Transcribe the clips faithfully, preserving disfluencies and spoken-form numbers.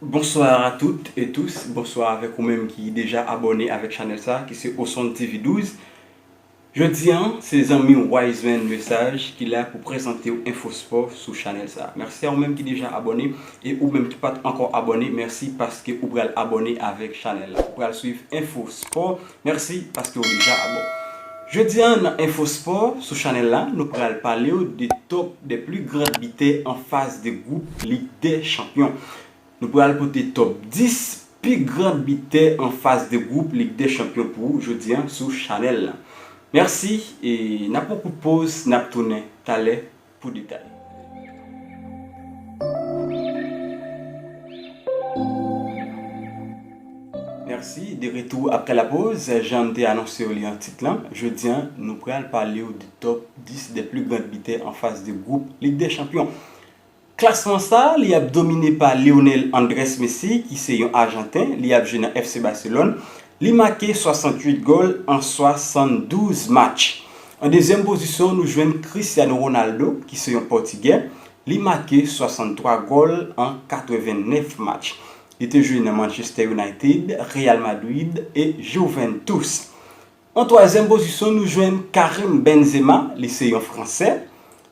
Bonsoir à toutes et tous, bonsoir avèk ou menm ki deja abòne avèk chanèl sa, ki se Oson T V douz. Jodi an, se zanmi w Wiseman Lesage ki la pou prezante w enfo spò sou chanèl sa. Mèsi a ou menm ki deja abòne, e ou menm ki pa t ankò abòne, mèsi paske ou pral abòne avèk chanèl la. Ou pral swiv enfo spò. Mèsi paske w deja abòne. Jodi an, nan enfo spò sou chanèl la, nou pral pale w de top des plus grands buteurs en phase de groupe Ligue des Champions. Nou pral pote top dis pi gran bitè an faz de gwoup Lig dè Chanpyon pou ou jodi an sou chanèl la. Mèsi, e n ap pran kout poz, n ap tounen talè pou detay. Mèsi, de retour après la pause. Jan m te anonse w li an tit lan, jodi an, nou pral pale w de top dis des plus grands buteurs en phase de groupe Ligue des Champions. Klasman sa, li ap domine pa Lionel Andrés Messi, ki se yon Ajanten, li ap jwe nan F C Barcelone. Li make swasanntuit gòl an swasanndouz match. An dezyèm pozisyon, nou jwenn Cristiano Ronaldo, ki se yon Pòtigè. Li make swasanntwa gòl an katrevennèf match. Li te jwe nan Manchester United, Real Madrid e Juventus. An twazyèm pozisyon, nou jwenn Karim Benzema, li se yon Fransè.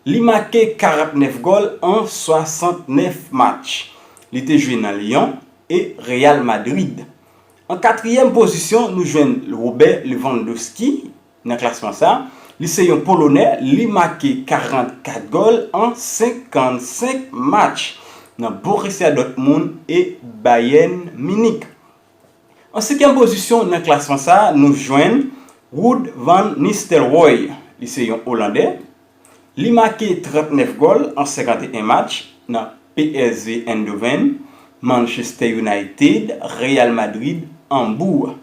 Li make karantnèf gòl an swasantnèf match. Li te jwe nan Lyon e Real Madrid. An katriyèm pozisyon, nou jwenn Robert Lewandowski nan klasman sa. Li se yon Polonè, li make karannkat gòl an senkannsenk match nan Borussia Dortmund e Bayern Munich. An senkyèm pozisyon nan klasman sa, nou jwenn Ruud van Nistelrooy. Li se yon Olandè. Li make trannèf gòl an senkanteyen match nan P S V Eindhoven, Manchester United, Real Madrid, Hamburg.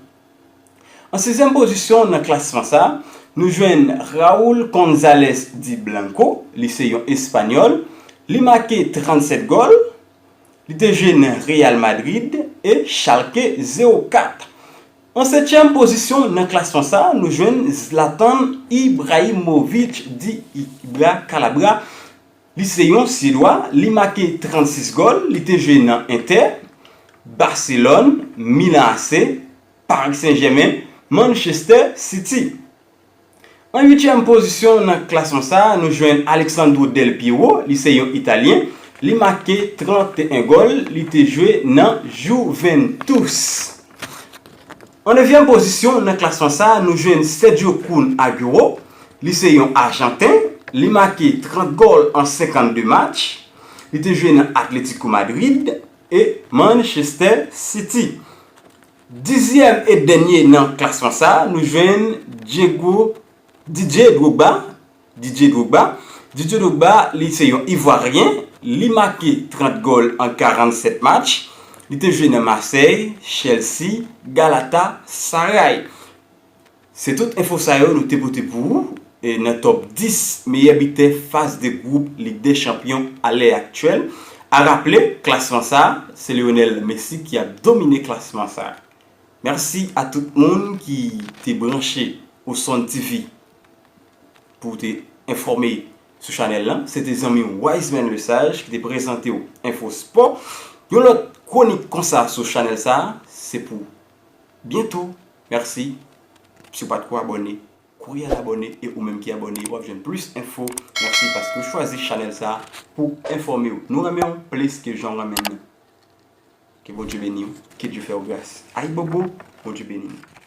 An sizyèm pozisyon nan klasman sa, nou jwenn Raul González de Blanco. Li se yon Espanyòl. Li make trannsèt gòl. Li te jwe nan Real Madrid e Schalke zewo kat. An setyèm pozisyon nan klasman sa, nou jwenn Zlatan Ibrahimovic di Ibra Calabria. Li se yon Syedwa, li make trannsis gòl, li te jwe nan Inter, Barcelone, Milan A C, Paris Saint-Germain, Manchester City. An uityèm pozisyon nan klasman sa, nou jwenn Alexandro Del Piero, li se yon Italyen, li make trannteyen gòl, li te jwe nan Juventus. An nevyèm pozisyon nan klasman sa, nou jwenn Sergio Kun Aguero, li se yon Ajanten, li make trant gòl an senkannde match, li te jwe nan Atlético Madrid e Manchester City. Dizyèm e dènye nan klasman sa, nou jwenn Diego, Didier Drogba. Didier Drogba. Didier Drogba, li se yon Ivwaryen. Li make trant gòl an karannsèt match. Li te jwe nan Marseille, Chelsea, Galatasaray. Se tout enfo sa yo nou te pote pou ou, e nan top dis meyè bitè faz de gwoup Lig dè Chanpyon a lè aktyèl. A raple, klasman sa, se Lionel Messi ki ap domine klasman sa. Mèsi a tout moun ki te branche Oson T V pou te enfòme sou chanèl lan. Se te zanmi w Wiseman Lesage ki te prezante w enfo spò. Yon lòt kwonik konsa sou chanèl sa, se pou byento. Mèsi. Si w pa t ko abòne, kouri al abòne, e ou menm ki abòne, w ap jwenn plis enfo. Mèsi paske w chwazi chanèl sa pou enfòme w. Nou renmen w plis ke jan w renmen nou. Ke Bondye beni w. Ke Dye fè w gras. Ayibobo. Bondye beni nou.